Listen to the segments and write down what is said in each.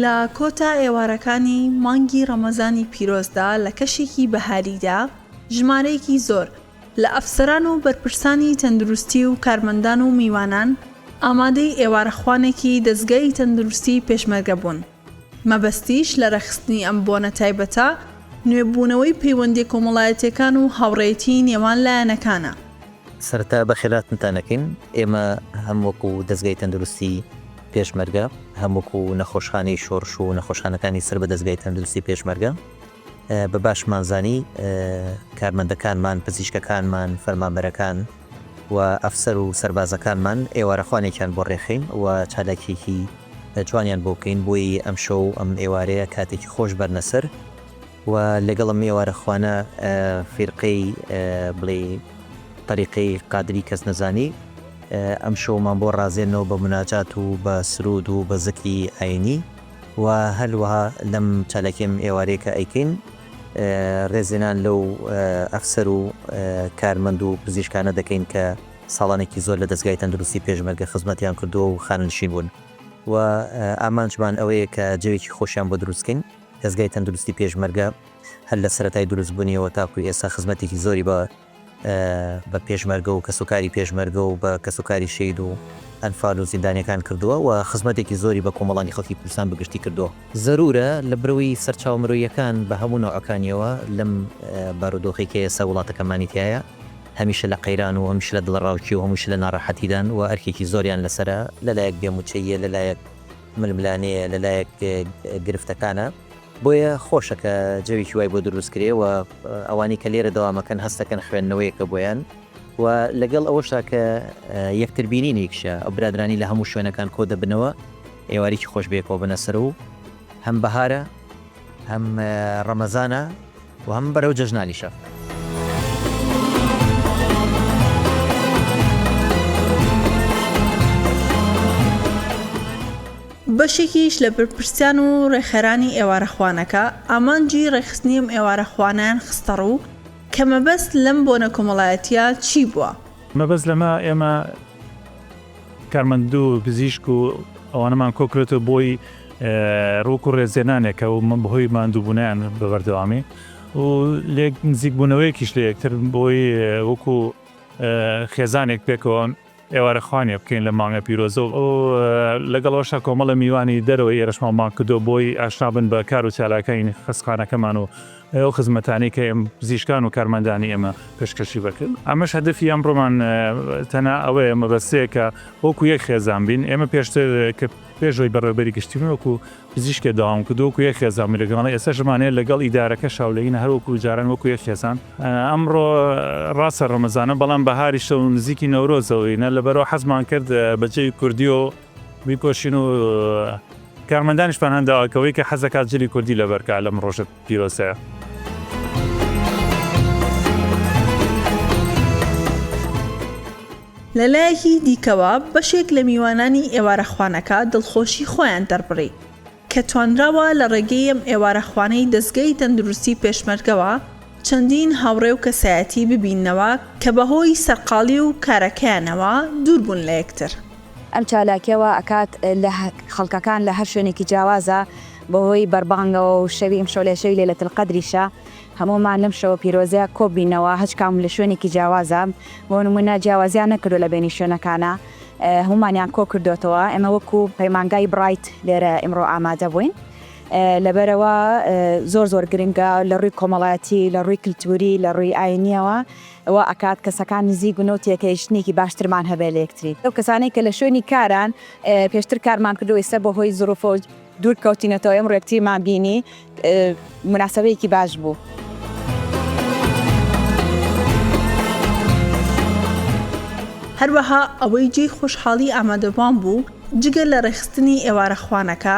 لە کۆتا ئێوارەکانی مانگی ڕەمەزانی پیرۆزدا لە کەشێکی بەهاریدا ژمارەیەکی زۆر لە ئەفسەران و بەرپرسانی تەندروستی و کارمەندان و میوانان ئامادەی ئێوارەخوانێکی دەزگای تەندروستی پێشمەرگە بوون. مەبەستیش لە ڕێکخستنی ئەم بۆنە تایبەتە، نوێبوونەوەی پەیوەندییە کۆمەڵایەتییەکان و هاوڕێیەتیی نێوان لایەنەکانە. سەرەتا بەخێرهاتنتان ئەکەین، ئێمە هەم وەکو دەزگای تەندروستی پێشمەرگە، هەم وەکو نەخۆشخانەی شۆڕش و نەخۆشخانەکانی سەر بە دەزگای تەندروستی پێشمەرگە بە باشمان زانی کارمەندەکانمان، پزیشکەکانمان، فەرمانبەرەکان و ئەفسەر و سەربازەکانمان ئێوارەخوانێکیان بۆ ڕێکخەین و چالاکیەکی جوانیان بۆ بکەین بۆی ئەمشەو ئەم ئێوارەیە کاتێکی خۆش بەرنە سەر و لەگەڵ ئەم ئێوارەخوانە فیرقەی بڵێی تەریقەی قادری کەسنەزانی ئەمشەومان بۆ ڕازێنەوە بە موناجات و بە سرود و بە زکری ئاینی و هەروەها لەم چالاکیەم ئێوارەیە کە ئەیکەین ڕێزلێنان لەو ئەفسەر و کارمەند و پزیشکانە دەکەین کە ساڵانێکی زۆر لە دەزگای تەندروستی پێشمەرگە خزمەتیان کردووە و خانەنشین بوون و ئامانجمان ئەوەیە کە جەوێکی خۆشیان بۆ دروست کەین. دەزگای تەندروستی پێشمەرگە هەر لە سەرەتای دروستبوونیەوە تاکو ئێستا خزمەتێکی زۆری بە بە پێشمەرگە و کەسوکاری پێشمەرگە و بە کەسوکاری شەهید و ئەنفال و زیندانیەکان کردووە و خزمەتێکی زۆری بە کۆمەڵانی خەڵکی کوردستان بە گشتی کردووە. زەروورە لە برەوەی سەرچاوە مرۆییەکان بە هەموو نەوعەکانیەوە لەم بارودۆخەی کە ئێستا وڵاتەکەمانی تیایە هەمیشە لە قەیران و هەمیشە لە دڵەڕاوکێ و هەمووشە لە ناڕەحەتیدان و ئەرکێکی زۆریان لەسەرە لەلایەک بێ مووچەییە لەلایەک ململانێیە لەلایەک گرفتەکانە بۆیە خۆشە کە جەوێکی وای بۆ دروست کرێ و ئەوانەی کە لێرە دەوامەکەن هەستەکەن خوێندنەوەیەکە بۆیان و لەگەڵ ئەوەشدا کە یەکتر بینینێکشە ئەو برادرانی لە هەموو شوێنەکان کۆ دەبنەوە ئێوارێکی خۆش بەیەکەوە بنە سەر و هەم بەهارە هەم ڕەمەزانە و هەم بەرەو جەژنانیشە. بەشێکیش لە بەرپرسان و ڕێکخەرانی ئێوارەخوانەکە، ئامانجی ڕێکخستنی ئەم ئێوارەخوانەیان خستەڕوو، کە مەبەست لەم بۆنە کۆمەڵایەتییە چی بووە؟ مەبەست لەمە ئێمە کارمەندو پزیشک و ئەوانەمان کۆکردۆتەوە بۆی ڕووک و ڕێزێنانێکە و بەهۆی ماندووبوونیان بە بەردەوامی و لێک نزیکبوونەوەیەکیش لە یەکتر بۆی وەکو خێزانێک پێکەوە ئێوارە خوانێ بکەین لە مانگە پیرۆزە و لەگەڵ ئەوەشا کۆمەڵە میوانی دەرەوەی ئێرەشمان بانگ کردووە بۆی ئاشنا بن بە کار و چالاکانی خەستخانەکەمان و ئەو خزمەتانەی کە ئێم پزیشکان و کارمەندانی ئێمە پێشکەشی بەکرد. ئەمەش هەدەفی ئەمڕۆمان تەنها ئەوەیە مەبەستەیە کە وەکو یەک خێزان بین. ئێمە پێشتر کە پێش ئەوەی بەڕێوەبەری گشتی بین وەکو پزیشکێ دەوام کردو وەکو یەک خێزان بووین لەگەڵ ئێستاش ئەمانەیە لەگەڵ ئیدارەکەشا و لەینە هەر وەکو جاران وەکو یەک خێزان. ئەمڕۆ ڕاستە ڕەمەزانە بەڵام بەهاریشە و نزیکی نەورۆزە و ئینە لەبەرئەوە حەزمان کرد بە جلی کوردیەوە بیپۆشین و کارمەندانیشمان هەنداوە کە ئەوەی کە حەزەکات جلی کوردی لەبەر کا لەم ڕۆژە پیرۆزەیە. لەلایەکی دیکەوە بەشێک لە میوانانی ئێوارەخوانەکە دڵخۆشی خۆیان دەربڕی کە توانراوە لە ڕێگەی ئەم ئێوارەخوانەی دەزگای تەندروستی پێشمەرگەوە چەندین هاوڕێ و کەسایەتی ببیننەوە کە بەهۆی سەرقاڵی و کارەکەیانەوە دوور بوون لە یەکتر. ئەم چالاکیە وا ئەکات لە خەڵکەکان لە هەر شوێنێکی جیاوازە بەهۆی بەربانگەوە و شەوی ئەمشەو لە شەوی لەیلەت القەدریشە هەموومان لەم شەوە پیرۆزەیا کۆببینەوە هەچ کام لە شوێنێکی جیاوازە بۆ نمونە جیاوازیان نەکردوە لە بەینی شوێنەکانا هەموومانیان کۆکردۆتەوە ئێمە وەکو پەیمانگای بڕایت لێرە ئیمڕۆ ئامادە بووین لەبەرئەوە زۆر زۆر گرنگە لە ڕووی کۆمەڵایەتی لە ڕووی کلتوری لە ڕووی ئاینیەوە وا ئەکات کەسەکان نزیک بن و تێکەیشتنێکی باشترمان هەبێت لە یەکتری. ئەو کەسانەی کە لە شوێنی کاران پێشتر کارمان کردووە ئیستا بە هۆی زروفەوە دوور کەوتینەتەوە ئێمڕۆ یەکتریمان بینی موناسەبەیەکی باش بوو. هەروەها ئەوەی جێی خۆشحاڵی ئامادەبوان بوو جگە لە ڕێکخستنی ئێوارەخوانەکە،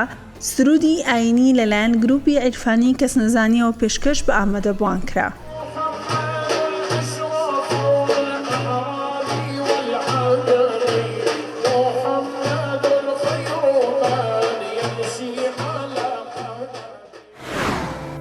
سروودی ئایینی لەلایەن گرووپی عیرفانی کەسنەزانییەوە پێشکەش بە ئامادەبووان کرا.